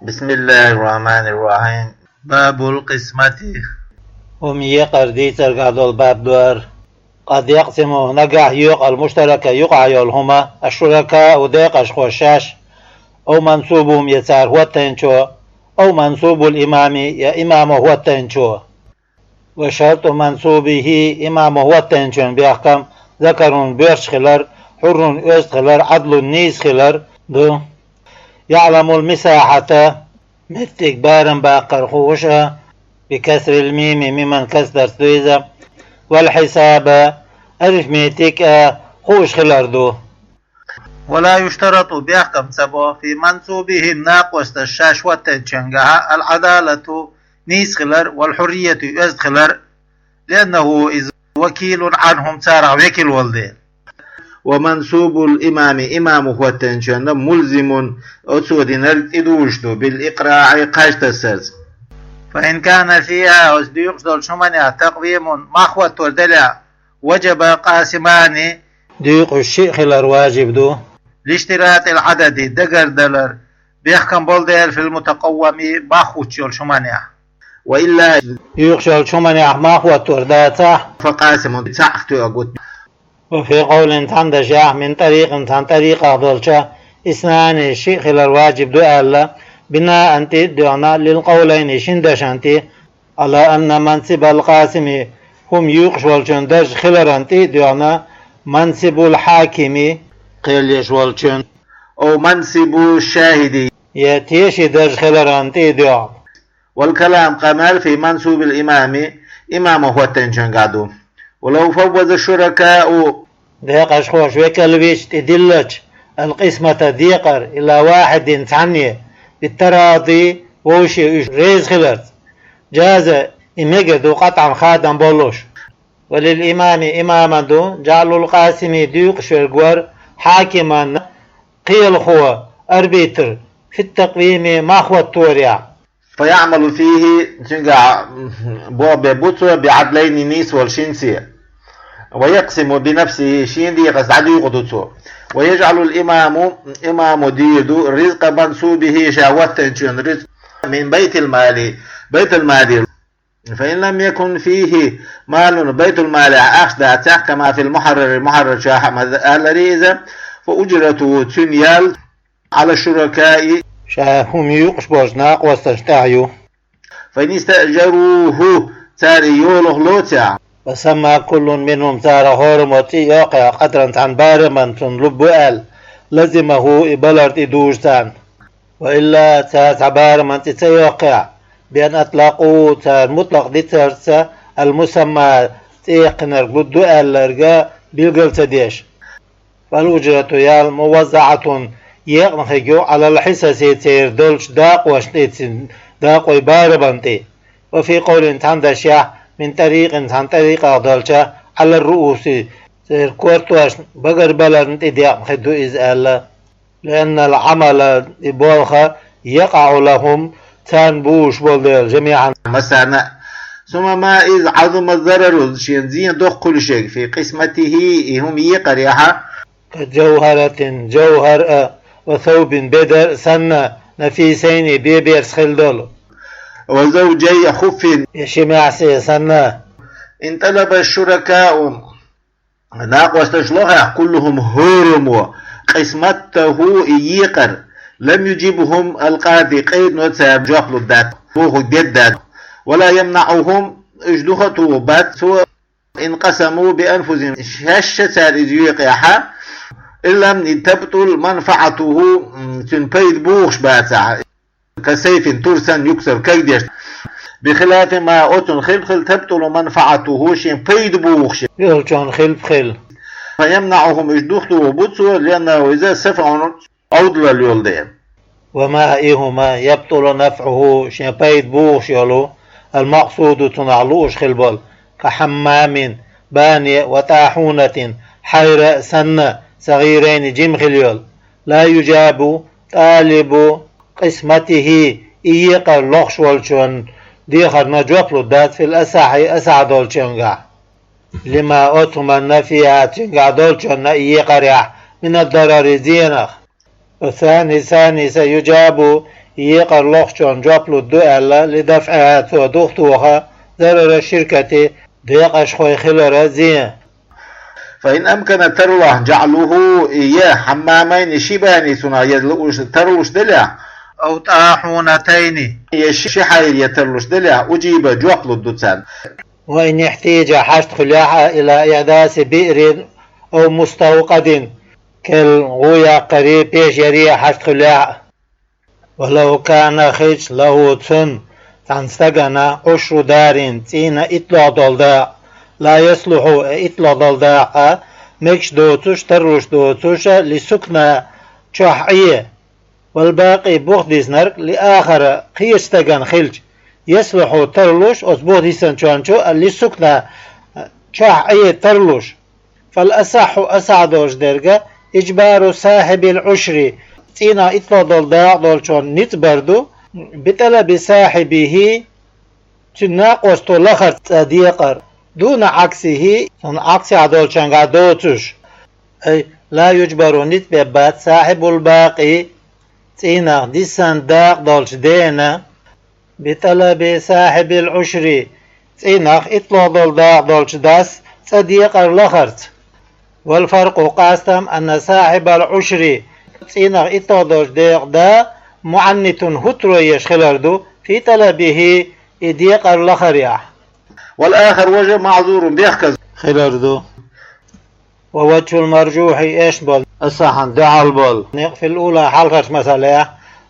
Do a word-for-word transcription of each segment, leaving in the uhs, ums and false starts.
بسم الله الرحمن الرحيم. باب القسمة. ХӀума екъар дийцаргахь долу баб ду хӀара. قد يقسم, нагахь йоькъу, المشترك, юкъахь йолу хӀума, الشركاء, декъашхо шаьш, أو منسوبهم, я цара хӀоттийначо, أو منسوب الإمام, я имамо хӀоттийначо. وشرط منسوبه, имамо хӀоттийначун бехкам, ذكر, боьрша хилар, حر, оьзда хилар, عدل, нийса хилар ду. يعلم المساحة, меттиг барам баккхар хууш а, بكسر الميم, миман касрарца ду иза, والحساب, арифметик а хууш хилар ду. ولا يشترط, бехкам ца бо, في منسوبهم, накъосташа шаьш хӀоттийначуьнгахь, العدالة, нийса хилар, والحرية, оьзда хилар, لأنه, иза, وكيل عنهم, царах векал волу дела. ومنسوب الإمام, имамо хӀоттийначунна, ملزم, оцо динарг тӀедужуш ду, بالإقراع, кхаж тасарца. فإن كان فيها, оцу дуьйкъуш долчу хӀуманехь, تقويم, мах хӀоттор делахь, وجب قاسمان, дуьйкъуш шиъ хилар важиб ду. لاشتراط العدد, дагардалар бехкам болу дела, في المتقوم, мах хӀуттуш йолчу хӀуманехь. وإلا, дуьйкъуш йолчу хӀуманехь мах хӀоттор дацахь, فقاسم, цхьаъ тоьур ду. وفي قول, цхьана дашехь, من طريق, цхьана тӀарикъах долчу, اثنان, шиъ хилар важиб ду аьлла, بناء, тӀе а доьгӀна, للقولين, шина дашна тӀе, على أن منصب القاسم, хӀума юькъуш волчун дарж хиларна тӀе а доьгӀна, منصب الحاكم, кхел еш волчун, أو منصب الشاهد, я тешин дарж хиларна тӀе а доьгӀна. والكلام, къамел, في منصوب الإمام, имамо хӀоттийначуьнгахь ду. ولو فوض الشركاء, декъашхоша векал вича, тӀедиллача, القسمة, декъар, إلى واحد, цхьанне, بالتراضي, вовшийн уьш реза хиларца, جاز, и мегар ду, قطعا, хадам болуш. وللإمام, имама ду, جعل القاسم, дуьйкъуш верг вар, حاكما, кхелахо, арбитр, في التقويم, мах хӀотторехь. فيعمل فيه, цуьнгахь болх беш бу цо, بعدلين, нийса волу шинца. ويقسم بنفسه, шен декъаза дӀадуьйкъур ду цо. ويجعل الإمام, имамо дийр ду, رزق منصوبه, ша хӀоттийначун ризкъ, من بيت المال, байтулмалера. فإن لم يكن فيه مال, байтулмалехь ахча дацахь, كما في المحرر, мухьаррар чохь ма аллара иза, فأجرته, цуьнан ял, على الشركاء, ша хӀума юькъуш болчу накъосташна тӀехь ю. فإن استأجروه, цара и йолах лоцахь, وسمى كل منهم, цара хӀораммо цӀе йоккхехь, قدرا, цхьана барамна цунна лур бу аьлла, لزمه, и балар тӀедужу царна. وإلا, цара цхьа барамна цӀе ца йоккхехь, بأن أطلقوا, цара мутлакъ дицарца, المسمى, цӀе яьккхинарг лур ду аьлларг билгал ца деш. فالأجرة, ял, موزعة, екъна хир ю, على الحصص, церан долчу дакъошна тӀе, церан дакъойн барамна тӀе. وفي قول, цхьана дашехь, من طريق, цхьана тӀарикъах долчу, على الرؤوس, церан кортошна, багарбаларна тӀе декъна хир ду иза аьлла. لأن العمل, и болх, يقع لهم, царна бузуш болу дела, جميعا, массарна а. ثم ما إذا عظم الضرر, шена зен доккха хуьлуш ерг, في قسمته, и хӀума екъарехь, كجوهرة, жовхӀар а, وثوب, бедар а санна, نفيسين, бе-берза хилла долу, وزوجي خف, я ши маьхьсий санна. إن طلب الشركاء, накъосташ лохехь, كلهم, хӀораммо, قسمته, и екъар, لم يجبهم القاضي, къедано царна жоп лур дац, бохург дер дац. ولا يمنعهم, уьш духар тухур бац цо, إن قسموا بأنفسهم, шаьш а цара иза екъахь, إن لم تبطل منفعته, цуьнан пайда бухуш бацахь. كسيف, тур санна, يكسر, кагдеш. بخلاف ما, оцунна хилба хила, تبطل منفعته, шен пайда бухуш йолчунна хилба хила. فيمنعهم, уьш духтухур бу цо, لأنه, иза, سفع, Ӏовдалалла йолу дела. وما, и хӀума, يبطل نفعه, шен пайда бухуш йолу, المقصود, цунах лууш хила болу, كحمام, бане, وطاحونة, хьайра а санна, صغيرين, жима хила йолу. لا يجاب طالب قسمته, и екъар лохуш волчун дехарна жоп лур дац, في الأصح, асахь долчуьнгахь. لما, оцу хӀуманна, فيها, цуьнгахь долчунна, и екъарехь, من الضرر, зенах. والثاني, санийса, يجاب, Екъар лохчун жоп лургда аьлла, لدفعها цо духтоха, ضرر الشركة декъашхой хилара зен. فإن أمكن тарлахь جعله е حمامين ши бани цунах е лууш тарлуш делахь, أو طاحونتين е ши хьайре тарлуш делахь, أجيب жоп лургда царна. وإن احتيج хьашт хуьлехь а إلى إحداث بئر أو مستوقد кел гӀу яккхаре, пеш яре хьашт хуьлехь а. ولو كان хилча له цун, цхьан стагана, عشر دار цӀийнах итт лохдола дакъа, لا يصلح э итт лохдола дакъа, мегаш доцуш, тарлуш доцуш, لسكنى чохь Ӏе, والباقي бух диснарг لآخر кхечу стагана хилча, يصلح тарлуш оцу бух дисинчун чу, لسكنى чохь Ӏе тарлуш. فالأصح асахь долуш дерг إجبار صاحب العشر цӀийнах итт лохдола дакъа долчун ницкъ бар ду, بطلب صاحبه цуьнан накъосто лахарца цӀа декъар, دون عكسه цунна Ӏаксехь долчуьнгахь доцуш. أي لا يجبر ницкъ беш бац صاحب الباقي цӀийнах диссина дакъа долчу дена بطلب صاحب العشر цӀийнах итт лохдола дакъа долчу дас цӀа декъар лахарца. والفرق къастам أن صاحب العشر цӀийнах итт лохдолчу декъан да معنت хӀуттаро еш хилар ду في طلبه и декъар лахарехь. والآخر важа معذور бехказа хилар ду. ووجه المرجوح эшна болу, асахьан дуьхьал болу некъ في الأولى хьалхарчу масалехь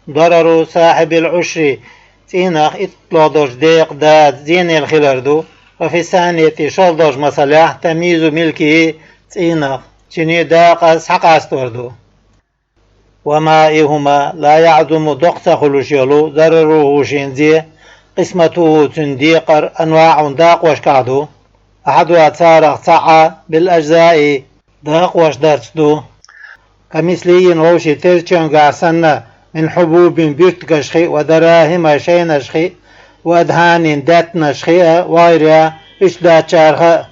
ضرر صاحب العشر цӀийнах итт лохдолчу декъан да зенел хилар ду, وفي الثانية шолгӀа долчу масалехь تمييز ملكه цӀийнах цуьнан дакъа схьакъастор ду. وما и хӀума لا يعزم доккха ца хуьлуш йолу ضرره шен зе, قسمته цуьнан декъар أنواع дакъошкахь ду, أحدها царах цхьаъ بالأجزاء дакъош дарца ду. كمثلي вовшийн тезачуьнгахь санна من حبوب буьртигашхи ودراهم шайнашхи وأدهان даьттанашхи а وغيرها уьш дачарах а.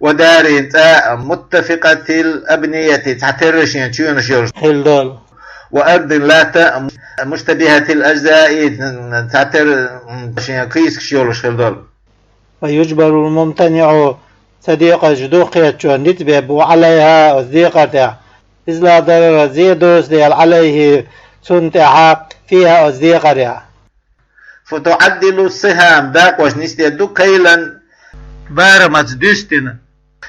ودار цӀа متفقة الأبنية цхьатерра шен чоьнаш йолуш хилла долу. وأرض لا مشتبهة الأجزاء цхьатерра шен кийсакаш йолуш хилла долу. فيجبر الممتنع ца декъаш дукха хетачо ницкъ беш бу عليها оцу декъар тӀехь, إذ لا ضرر зе доцу дела عليه цунна тӀехь فيها оцу декъарехь. فتعدل السهام дакъош нисдеш ду كيلا барамца дуьстина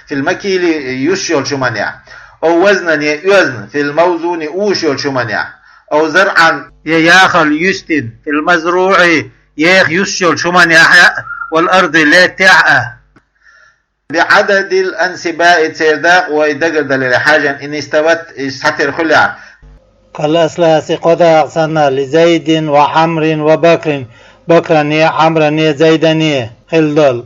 في المكيل юсуш йолчу хӀуманехь, أو وزنا е оьзна في الموزون уьш йолчу хӀуманехь, أو زرعا е яхалла юьстина في المزروع еха юсуш йолчу хӀуманехь а والأرض лаьттехь а. بعدد الأنسباء церан дакъой дагардаларе хьажан إن استوت иза схьатера хуьлехь. كالأثلاث кхо дакъа санна لزيد وعمر وبكر Бакране, Ӏамране, Зайдане хилла долу.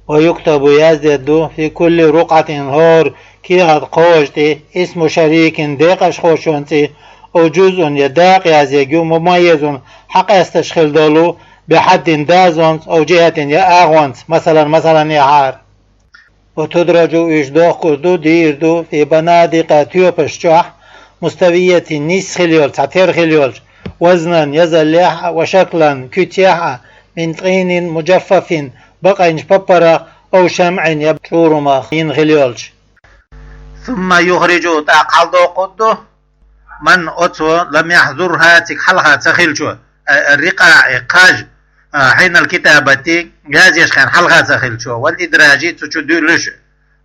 ويكتب яздеш ду في كل رقعة хӀора кехат кхочушдеш اسم شريك декъашхочун цӀе أو جزء я дакъа язъеш ю مميز хьакъаьсташ хилла долу بحد дазонца أو جهة я агӀонца, масалан, масаланехьара. وتدرج уьш дохкур ду, дийр ду في بنادق тоьпаш чохь مستوية нийса хилла йолчу, цхьатера хилла йолчу وزنا язаллехь а وشكلا куьцехь а من طين مجفف бакъйинчу папарах أو شمع я чурумах йина хилла йолчу. ثم يخرج тӀаккха хьаладоккхур ду من оцо لم يحضرها цига хьалха ца хилчо, الرقاع кхаж حين الكتابة язъеш хенахь хьалха ца хилчо والإدراج цу чу дуьллуш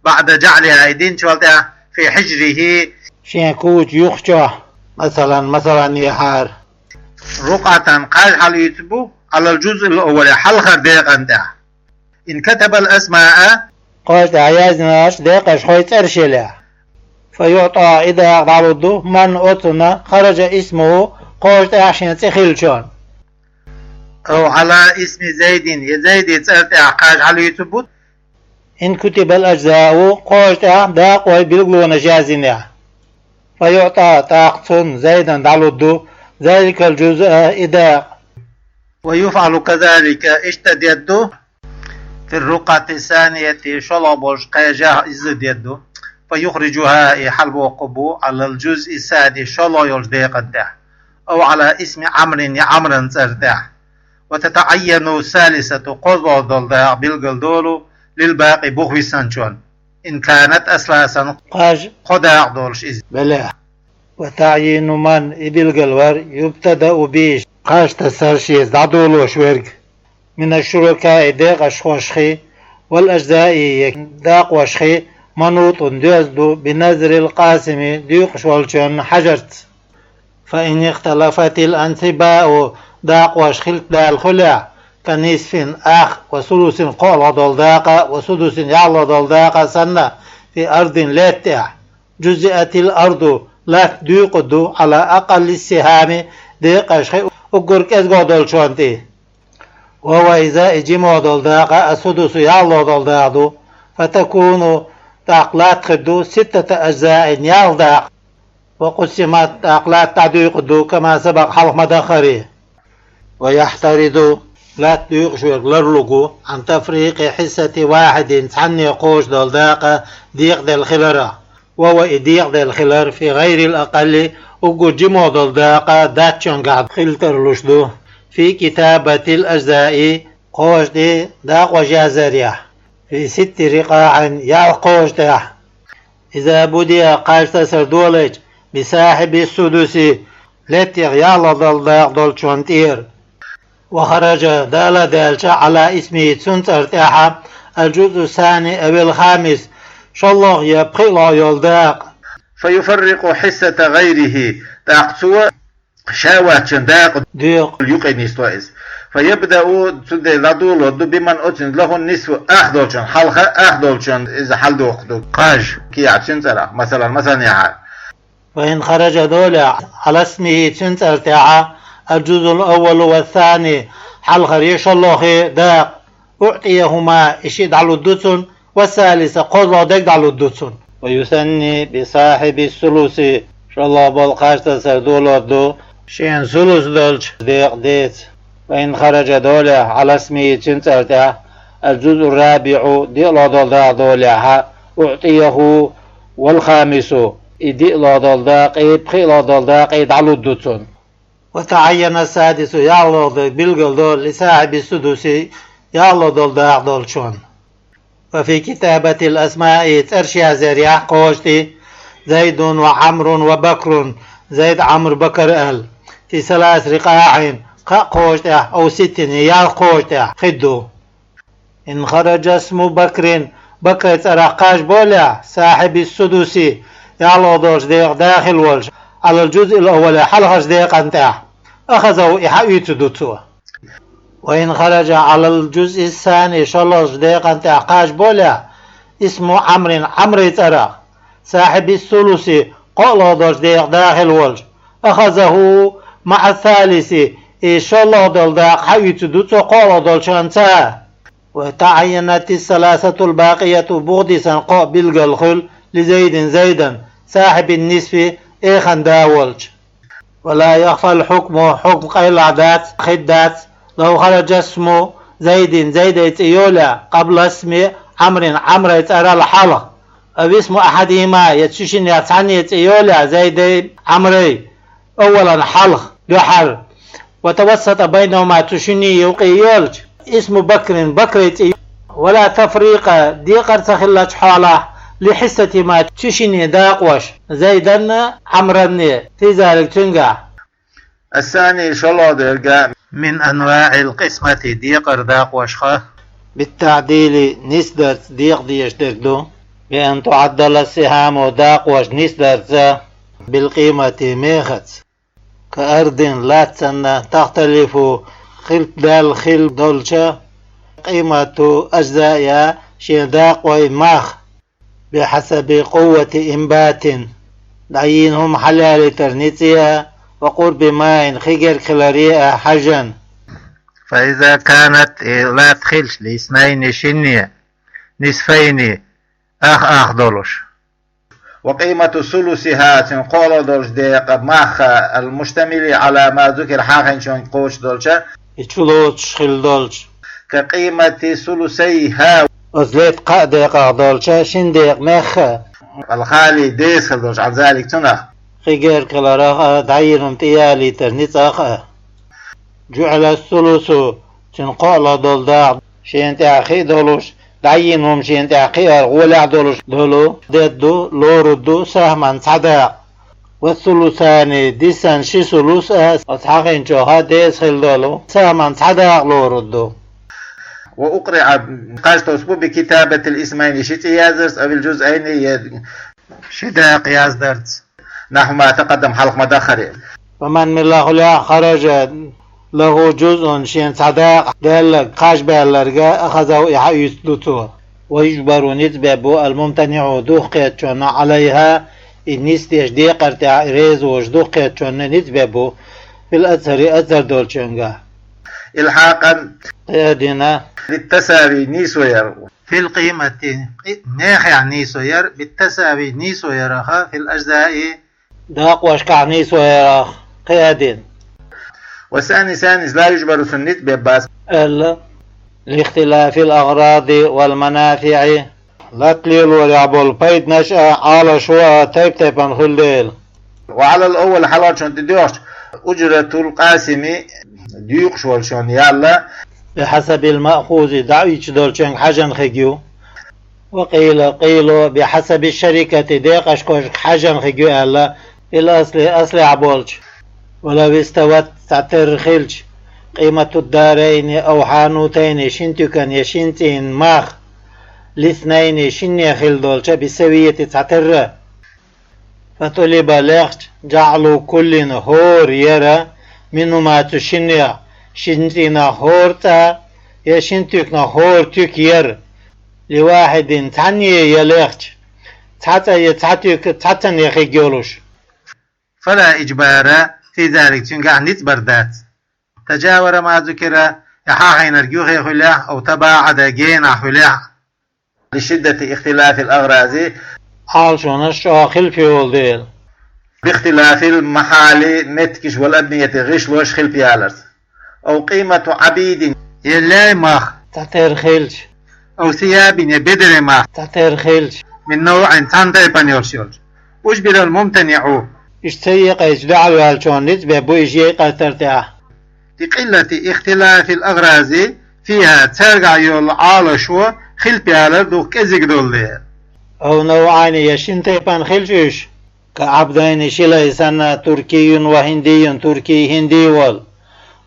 بعد جعلها и динчул тӀаьхьа في حجره шен кучу юххачохь, масалан, масаланехьара. رقعة кхаж хьалаюьйцур бу على الجزء الأول хьалхара декъан тӀехь. إن كتب الأسماء кхаж тӀехь яздинарш декъашхой цӀераш елехь. فيعطى и дакъа дӀалур ду من оцунна خرج اسمه кхаж тӀехь шен цӀе хилчун. أو على اسم زيد я Зайде цӀар тӀехь кхаж хьалаюьйцур бу إن كتب الأجزاء кхаж тӀехь дакъой билгалонаш яздинехь. فيعطى тӀаккха цунна, Зайдан, дӀалур ду ذلك الجزء и дакъа. ويفعل كذلك иштта деш ду في الرقعة الثانية шолгӀа болчу кхажехь иза деш ду. فيخرجها и хьалабоккхур бу على الجزء السادس шолгӀа йолчу декъан тӀехь. أو على اسم عمرو, я Ӏамран цӀар тӀехь. وتتعين الثالثة, кхозлагӀа дола дакъа билгал долу, للباقي, бухвисанчун, إن كانت أثلاثا, кхаж, кхо дакъа долуш иза, белахь. وتعيين من, и билгал вар, يبتدأ به, кхаж тасар шеца дӀадолош верг, من الشركاء, декъашхошхий, والأجزاء, я дакъошхий, منوط, доьзна ду, بنذر القاسم, дуьйкъуш волчун хьажарца. فإن اختلفت الأنسباء, дакъош хилта даьлла хуьлехь, كنصف, ах, وثلث, кхоалгӀа дола дакъа, وسدس, ялхлагӀа дола дакъа санна, في أرض, лаьтта тӀехь, جزئت الأرض, латта дуьйкъур ду, على أقل السهام, декъашхий, уггар кӀезгагӀа долчунна тӀе. وهو, иза, и жимагӀа дола дакъа, السدس, ялхлагӀа дола дакъа ду, فتكون, тӀаккха латта хир ду, ستة أجزاء, ялх дакъа. وقسمت, тӀаккха латта дӀадуьйкъур ду, كما سبق, хьалха ма-дарра. ويحترز, латта дуьйкъуш верг ларлуг ву, عن تفريق حصة واحد, цхьанне кхочуш долу дакъа декъаделла хиларах. وهو, и декъаделла хилар, في غير الأقل, уггар жимагӀа долу дакъа дацчуьнгахь хила тарлуш ду, في كتابة الأجزاء, кхочушден дакъош яздарехь, في ست رقاع, ялх кхочуш тӀехь. إذا بدأ, кхаж тасар долийча, بصاحب السدس, лаьттех ялхлагӀа дола дакъа долчунна тӀера. وخرج, дала даьлча, على اسمه, цуьнан цӀара тӀехь, الجزء الثاني أو الخامس, шолгӀа я пхиълагӀа йолу дакъа. فيفرق حصة غيره, тӀаккха цо ша воцчун дакъа доькъу, юкъе нисдо иза. فيبدأ, цундела дӀадолор ду, بمن, оцуьнца, له النصف, ах долчун, хьалха ах долчун иза хьалдоккхур ду. Кхаж, кехь, цуьнан цӀарах, масала, масанехьа. وإن خرج, долехь, على اسمه, цуьнан цӀара тӀехь, الجزء الأول والثاني, хьалхара я шолгӀа я дакъа, أعطيهما, и шиъ дӀалур ду цунна, والثالث, кхозлагӀа дерг дӀалур ду цунна. ويثني بصاحب الثلث, шолгӀа болу кхаж тасар долор ду, шена сулус долчу декъа деца. وإن خرج, долехь, على اسمه, цуьнан цӀара тӀехь, الجزء الرابع, диълагӀа долу дакъа долехь, أعطيه والخامس, и диълагӀа долу дакъа, пхиълагӀа долу дакъа дӀалур ду цунна. وتعين السادس, ялхлагӀа дерг билгал до, لصاحب السدس, ялхлагӀа долу дакъа долчунна. وفي كتابة الأسماء, цӀераш язъярехь кхочушден, زيد وعمرو وبكر, Зайд, Ӏамр, Бакр аьлла, في ثلاث رقاع, кхаа кхочуш тӀехь, أو ست, ялх кхочуш тӀехь хир ду. إن خرج اسم بكر, Бакрай цӀарах кхаж болехь, صاحب السدس, ялхлагӀа долчу декъа дахил волчу, على الجزء الأول, хьалхарчу декъана тӀехь, أخذه, и хьаоьцур ду цо. وإن خرج على الجزء الثاني, шолгӀачу декъана тӀехь кхаж болехь, اسم عمرو, Ӏамрай цӀарах, صاحب الثلث, кхоалгӀа долчу декъа дахил волчу, أخذه مع الثالث, и шолгӀа долу дакъа хьаоьцур ду цо кхоалгӀа долчунца. وتعينت الثلاثة الباقية, бухадисна кхоъ билгал хуьлу, لزيد, Зайдан, صاحب النصف, эхан да волчу. ولا يخفى الحكم, хьукм къайлаха дац, хидда дац, لو خرج اسم زيد, Зайдай цӀе йолехь, قبل اسم عمرو, Ӏамрай цӀарал хьалха, أو اسم أحدهما, я цу шиннех цхьанне цӀе йолехь, Зайдай, Ӏамрай, أولا, хьалха, дуьхьал, وتوسط بينهما, цу шиннийн юкъе йолчу, اسم بكر, Бакрай цӀе, ولا تفريق, декъар ца хиллачу хьолахь, لحصتهما, цу шиннийн дакъош, Зайданна, Ӏамранна, في ذلك, цуьнгахь. الثاني, шолгӀа дерг, من أنواع القسمة, декъар дакъошха, بالتعديل, нисдарца декъа дезаш дерг ду, بأن تعدل السهام, дакъош нисдарца, بالقيمة, мехаца. كأرض, латта санна, تختلف, хилта даьлла хилла долча, قيمة أجزائها, шен дакъойн мах, بحسب قوة إنبات, дӀайийна хӀума хьалалийтар ницкъе а, وقرب ماء, хи герга хиларе а хьаьжжина. فإذا كانت, и латта хилча, لاثنين, шинне, نصفين, ах-ах долуш. وقيمة ثلثها, цуьнан кхоалгӀа долчу декъан мах, المشتمل على ما ذكر, хьахийнчунга кхочуш долча, и чулоцуш хилла долча, كقيمة ثلثيها, оцу лаьтта кхаа декъах долча шина декъан мах, الخالي, деза хилла долча, عن ذلك, цунах. хи гергахиларах а, дӀайина хӀума тӀеялийтар ницкъах а. جعل الثلث, цуьнан кхоалагӀа долу дакъа шена тӀехь хи а долуш, дӀайина хӀума шена тӀехь кхиар гӀолехь долуш долу, дедду, лорур ду, сахьман цхьа дакъа. والثلثان, дисна ши сулус а, оцу хьахийнчохь деза хила долу, сахьман цхьа дакъа лорур ду. وأقرع, кхаж тосуш бу, بكتابة الاسمين, ши цӀе яздарца, أو الجزئين, я ши дакъа яздарца. نحو ما تقدم, хьалха ма-дарра. فمن, мила хьулехь, خرج له جزء, шена цхьа дакъа даьлларг, кхаж баьлларг, أخذه, и хьаоьцур ду цо. ويجبر, ницкъ бер бу, الممتنع, дукхахкхетачунна, عليها, и нисдеш декъар тӀехь, и реза волуш дукхахкхетачунна ницкъ бер бу, في الأظهر, азхар долчуьнгахь. إلحاقا, кхин а дина, للتساوي, нийсо яр. في القيمة, кхи-, мехехь нийсо яр, بالتساوي, нийсо ярах, في الأجزاء, дакъошкахь нийсо ярах, кхин а дина. والثاني, цхьаьннас, لا يجبر, цунна ницкъ бер бац, аьлла, لاختلاف الأغراض والمنافع, латта лелорехь болу пайданаш а, Ӏалашо а тайп-тайпана хуьлу дела. وعلى الأول, хьалхарчунна тӀедоьгӀча, أجرة القاسم, дуьйцуш волчунна ял, بحسب المأخوذ, дӀаоьцуш долчуьнга хьаьжжина хиг ю. وقيل, кхин а, بحسب الشركة, декъашка хьаьжжина хиг ю аьлла, في الأصل, аслехь болчу. ولو استوت, цхьатерра хилча, قيمة الدارين أو حانوتين, шина туькан я шина цӀийнан мах, لاثنين, шинне хила долча, بالسوية, цхьатерра. فطلب, лехча, جعل كل, хӀора яр, منهما, цу шиннех, шина цӀийнах хӀора цӀа я шина туьканах хӀора туька яр, لواحد, цхьанне я лехча, цхьа цӀа я цхьа туька цхьаццанна хиг йолуш. فلا إجبار في ذلك, цуьнгахь ницкъ бар дац. تجاور ما ذكر, я хьахийнарг юххе хуьлехь, أو تباعد, генахь хуьлехь. لشدة اختلاف الأغراض, Ӏалашонаш чӀогӀа хилпа йолу дела. باختلاف المحال, меттигаш, والأبنية, гӀишлош хилпа яларца. أو قيمة عبيد, я лай мах, цхьатерра хилча. أو ثياب, я бедарийн мах, цхьатерра хилча. من نوع, цхьана тайпана йолуш йолчу. أجبر الممتنع, уьш ца екъайча дуьхьал ваьллачунна ницкъ бер бу уьш екъайтар тӀехь. لقلة اختلاف الأغراض فيها, цаьргахь йолу Ӏалашо хилпа ялар дукха кӀезиг долу дела. أو نوعين, я шина тайпана хилча уьш, كعبدين, ши лай санна, تركي وهندي, туркий, хӀинди волу,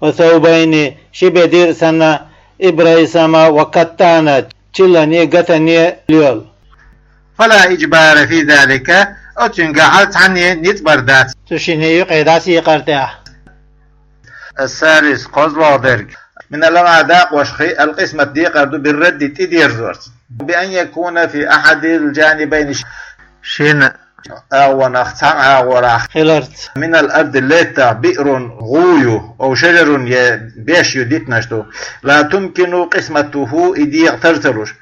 وثوبين, ши бедира санна, إبريسم وكتان, чиллане, гатане йолу. فلا إجبار في ذلك, оцуьнгахь цхьанне ницкъ бар дац, цу шинна юкъе дӀасаекъар тӀехь. الثالث, кхозлагӀа дерг. من الأنواع, дакъошхий, القسمة, декъар ду, بالرد, тӀедерзорца. بأن يكون في أحد الجانبين, шина агӀонах цхьана агӀорахь хиларца. من الأرض, лаьттах, بئر, гӀу ю, أو شجر, я беш ю, дитанаш ду. لا تمكن قسمته, и декъа тар ца луш.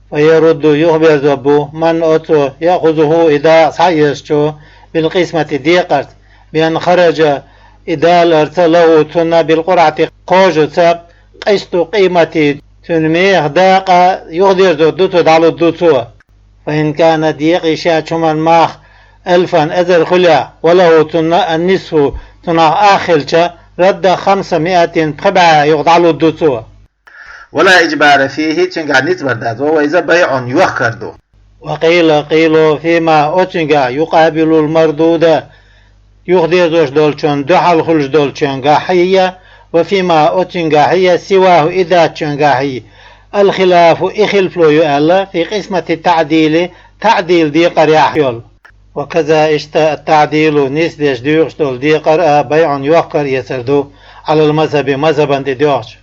فيرد, юхаберзор бу, من, оцо, يأخذه, и дакъа схьаэцначо, بالقسمة, декъарца, بأن خرج, и даларца, له, цунна, بالقرعة, кхожаца, قسط قيمته, цуьнан мехах дакъа юхадерзор ду цо, дӀалур ду цо. فإن كان, декъий шаьш хӀуманан мах, ألفا, эзар хуьлехь, وله, цунна, النصف, цунах ах хилча, رد خمسمائة, пхи бӀе юха дӀалур ду цо. ولا إجبار فيه, цуьнгахь ницкъ бар дац, وهو, иза, بيع, йохкар ду. وقيل, кхин а, فيما, оцуьнгахь, يقابل المردود, юхадерзош долчунна дуьхьал хуьлуш долчуьнгахьий, وفيما, оцуьнгахьий, سواه, и даьллачуьнгахьий, الخلاف, и хилпало ю аьлла, في قسمة التعديل, таӀдил декъарехь йолу. وكذا, иштта, التعديل, нисдеш, дуьйцуш долу декъар а, بيع, йохкар, эцар ду, على المذهب, мазхабан тӀедоьгӀча.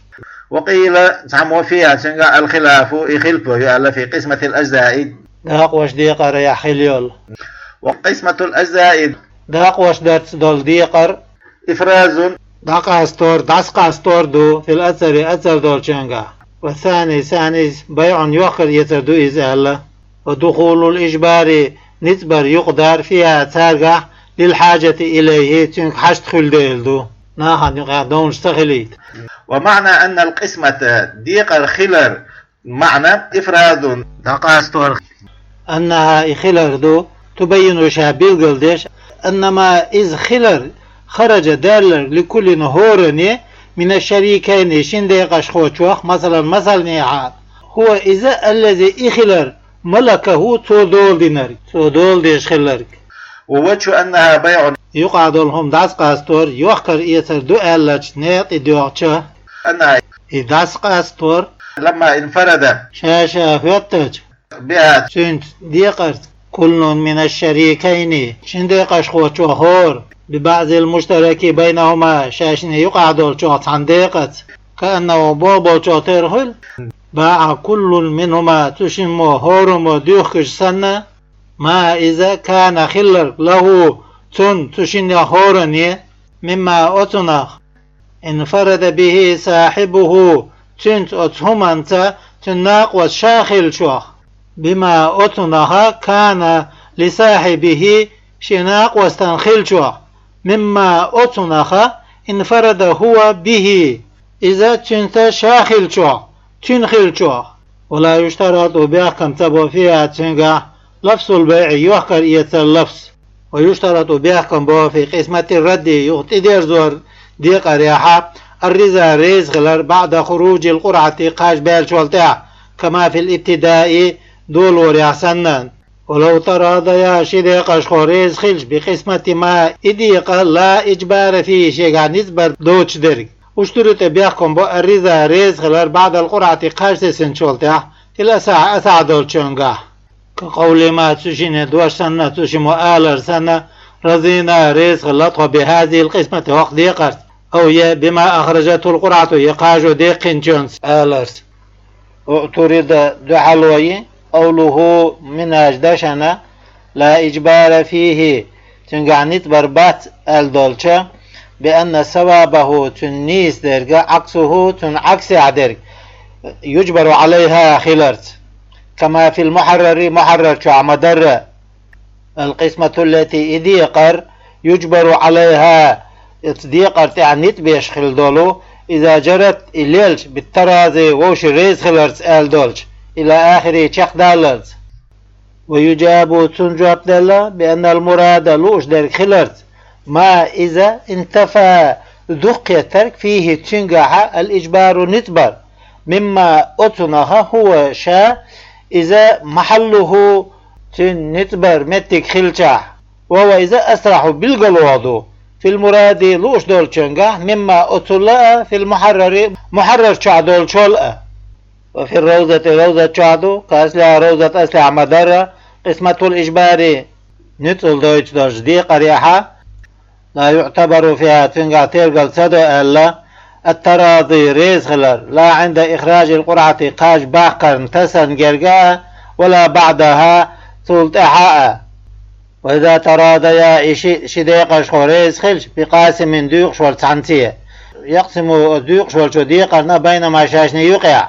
وقيل, цхьаммо, فيها, цуьнгахь, الخلاف, и хилпало ю аьлла, في قسمة الأجزاء, дакъош декъарехь хила йолу. وقسمة الأجزاء, дакъош дарца долу декъар, إفراز, дӀакъастор, дӀасакъастор ду, في الأظهر, азхар долчуьнгахь. والثاني, цхьаннис, بيع, йохкар, эцар ду иза аьлла. ودخول الإجبار, ницкъ бар юкъадар, فيها, цаьргахь, للحاجة إليه, цуьнга хьашт хуьлу дела ду, нахана юкъахь довнаш ца хилийта. ومعنى أن القسمة, декъар хилар, маьӀна, إفراز, дӀакъастор. أنها, и хилар ду, تبين, ша билгалдеш, أن ما из хилар, хараджа даьлларг, لكل хӀоране, من الشريكين шин декъашхочох, масалан, масалнехьа, هو из, الذي и хилар, ملكه цо дола динарг, цо дола деш хилларг. ووجه أنها بيع юкъахь долу хӀума дӀасакъастор, йохкар-эцар ду аьллачу некъа тӀе доьгӀча, أنها и дӀасакъастор, لما انفرد ша-ша хӀоьттача, بها цуьнца декъарца, كل من الشريكين шин декъашхочо хӀора, ببعض المشترك بينهما шаьшна юкъахь долчух цхьана декъаца, كأنه боху болчух тера хуьлу, باع كل منهما цу шинамо хӀораммо дуьхкуш санна, ما из كان хилларг, له цунна, цу шиннех хӀоране, مما оцунах, انفرد به صاحبه цуьнца оцу хӀуманца цуьнан накъост ша хиллачох, بما оцунах, كان لصاحبه шен накъостана хиллачох, مما оцунах, انفرد هو به иза цуьнца ша хиллачох, цуьнан хиллачох. ولا يشترط бехкам ца бо فيها цуьнгахь لفظ البيع йохкар-эцар лафз. ويشترط бехкам бо في قسمة الرد юха тӀедерзор декъарехь الرضا реза хилар بعد خروج القرعة кхаж баьллачул тӀаьхьа, كما في الابتداء долорехь санна. ولو تراضيا ши декъашхо реза хилча بقسمة ما и декъа لا إجبار فيه шегахь ницкъ бар доцуш дерг. اشترط бехкам бо الرضا реза хилар بعد القرعة кхаж тесначул тӀаьхьа, في الأصح асахь долчуьнгахь. كقول ما цу шинан дош санна, цу шинамо алар санна, رضينا реза хилла тхо بهذه القسمة хӀокху декъарца, أو е بما أخرجته القرعة е кхажо деккхинчуьнца аларца. اعترض дуьхьало йи قوله минаж дашана لا إجبار فيه цуьнгахь ницкъ бар бац аьлла долча, بأن صوابه цуьнан нийса дерг عكسه цуьнан Ӏаксехь дерг, يجبر عليها хиларца, كما في المحرر мухьаррар чохь ма-дарра. القسمة التي и декъар يجبر عليها оцу декъар тӀехь ницкъ беш хилла долу, إذا جرت и лелча بالتراضي вовшийн реза хиларца аьлла долча, إلى آخره чекхдаллалц. ويجاب цунна жоп делла بأن المراد лууш дерг хиларца ما из انتفى дукха кхетарг فيه цуьнгахь الإجبار ницкъ бар مما оцунах هو ша из محله цуьнан ницкъ бар меттиг хилчахь, وهو из أصرح билгалвогӀу ду في المراد лууш долчуьнгахь مما оцул а في المحرر мухьаррар чохь долчул а. وفي الروضة ровзат чохь ду, كأصلها ровзат аслехь ма-дарра, قسمة الإجبار ницкъал дойтуш долчу декъарехь, لا يعتبر فيها цуьнгахь тергал ца до аьлла, التراضي реза хилар, لا عند إخراج القرعة кхаж баккхарна тасарна герга а, ولا بعدها цул тӀаьхьа а. وإذا تراضيا и ши, ши декъашхо реза хилча بقاسم дуьйкъуш волу цхьаьнце, يقسم оцу дуьйкъуш волчо декъарна بينهما шаьшна юкъехь.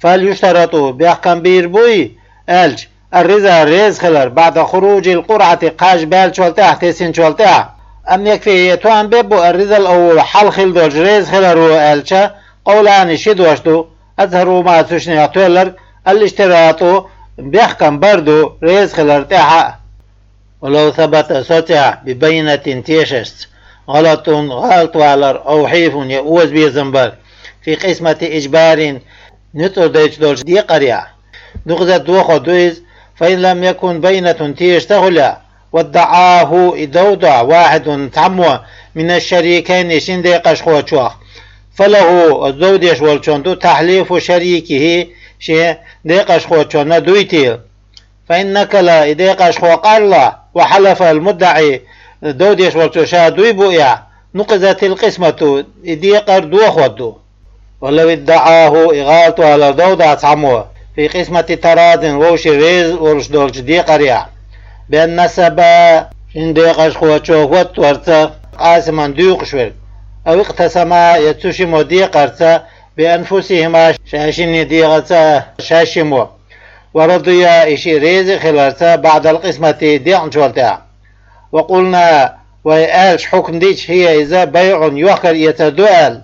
فهل يشترط бехкам бийр буй аьлча, الرضا реза хилар بعد خروج القرعة кхаж баьллачул тӀаьхьа, тесинчул тӀаьхьа, أم يكفي е тоам беш бу الرضا الأول хьалха хилла долчу реза хиларо аьлча, قولان ши дош ду, أظهرهما цу шиннех тоьлларг الاشتراط бехкам бар ду реза хилар тӀаьхьа а. ولو ثبت соцехь ببينة тешашца غلط гӀалатвалар أو حيف е озабезам бар في قسمة إجبار ницкъал дойтуш долчу декъарехь, نقضت дохо ду иза, فإن لم يكن بينة теша ца хуьлехь, وادعاه и дов дохь واحد цхьаммо من الشريكين шин декъашхочох, فله оцу дов деш волчунна ду تحليف شريكه шен декъашхочунна дуй тела. فإن نكل и декъашхо къарлахь, وحلف المدعي дов деш волчо ша дуй буъехь, نقضت القسمة и декъар дохо ду. ولو ادعاه и гӀалатвалар дов дахь цхьаммо في قسمة تراض вовшийн реза волуш долчу декъарехь, بأن نسب шин декъашхочо хӀотторца قاسما дуьйкъуш верг, أو اقتسما е цу шиммо декъарца بأنفسهما шайн шиннан дегӀаца шаьш шиммо, ورضيا и шиъ реза а хиларца بعد القسمة декъначул тӀаьхьа. وقلنا вай аьлча хьукм дича هي иза بيع йохкар-эцар ду аьлла.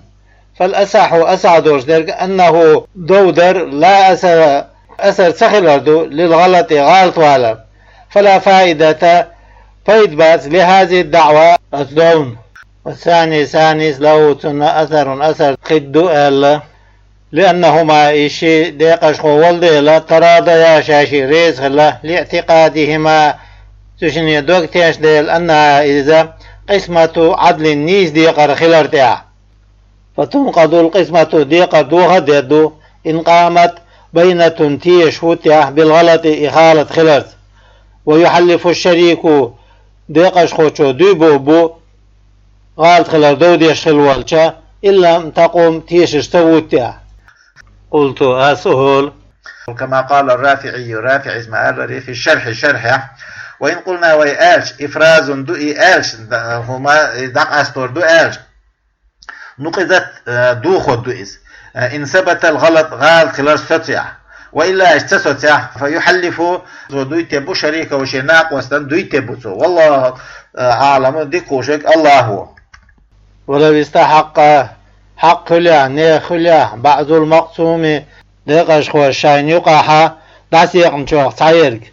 فالأصح асахь долуш дерг أنه дов дар لا أثر асар ца хилар ду للغلط гӀалатвалар. فلا فائدة пайда бац, لهذه الدعوة, оцу довна. والثاني, санийс, له, цунна, أثر, асар хир ду аьлла. لأنهما, и ши декъашхо волу дела, تراضيا, шаьшшиъ реза хилла, لاعتقادهما, цу шине дог тешна дела, أنها, иза, قسمة عدل, нийса декъар хилар тӀехь. فتنقض القسمة, декъар доха а дер ду, إن قامت بينة, тешаш хӀуттехь, بالغلط, и халат хиларца. ويحلف الشريك, декъашхочо дуй боху бу, гӀалат хилар дов деш хилла волча, إن لم تقم, тешаш ца хӀуттехь. قلت, ас олу. كما قال الرافعي, РафиӀис ма-аллара, في الشرح, шархьехь. وإن قلنا, вай аьлча, إفراز ду и аьлча, д-, хӀума, и дӀакъастор ду аьлча, نقضت, э, дохур ду иза. Э, إن ثبت الغلط, гӀалат хилар соцехь. وإلا, иштта ца соцехь, فيحلف, цо дуй тебу, شريكه, шен накъостан дуй тебу цо. والله, э, أعلم, дика хууш верг АллахӀ ву. ولو استحق, хьакъ хуьлехь, нехан хуьлехь, بعض المقسوم, декъашхоша шайна юкъахьа дӀасаекъначех цхьаерг,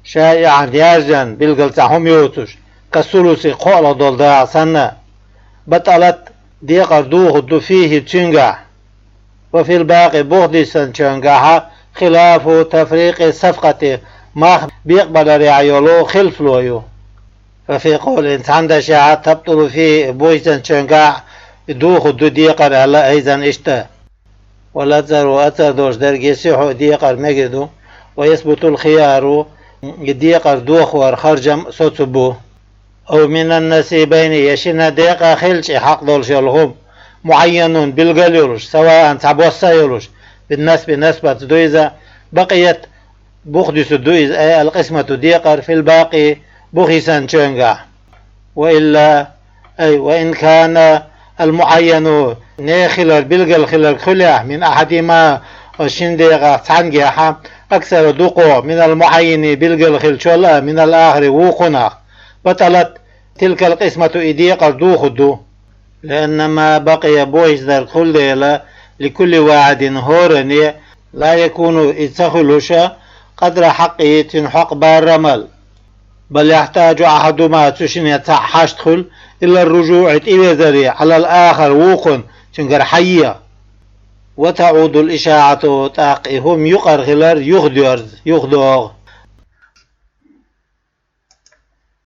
شائعا, яьржина, билггал цхьа хӀума йоцуш, كالثلث, кхоалгӀа долу дакъа санна, بطلت, декъар дохур ду, فيه, цуьнгахь. وفي الباقي, бух дисинчуьнгахьа, خلاف تفريق الصفقة, мах бекъабаларехь йолу хилфало ю. ففي قول, цхьана дашехь, تبطل فيه, бух йисинчуьнгахь дохур ду декъар аьлла, أيضا, иштта. والأظهر, азхӀар долуш дерг, يصح, и декъар мегар ду, ويثبت الخيار, и декъар дохор харжам соцу бу. أو من النصيبين, я шина декъа хилча, и хьакъ долуш йолу хӀума, معين, билгал йолуш, سواء, цхьа босса а йолуш, بالنصب, насбаца ду иза, بقيت, бух дуьсур ду иза, أي القسمة, декъар, في الباقي, бух йисинчуьнгахь. وإلا, أي وإن كان المعين, нехан хилар, билгал хиларг хуьлехь, من أحدهما, оцу шина декъех цхьаьнгахьа, أكثر, дукха, من المعين, билгал хиллачул а, من الآخر, вукхунах, بطلت تلك القسمة, и декъар дохур ду. لأن ما بقي, бух йисинарг хуьлу дела, لكل واحد, хӀоранна, لا يكون, и ца хуьлуш, قدر حقه, цуьнан хьакъ барам а. بل يحتاج أحدهما, цу шинна цхьаъ хьашт хуьлу, إلى الرجوع, тӀевезаре, على الآخر, вукхунна, цуьнгара хьаеха. وتعود الإشاعة, тӀаккха и хӀума юкъара хилар юхадоьрзу, юхадогӀу.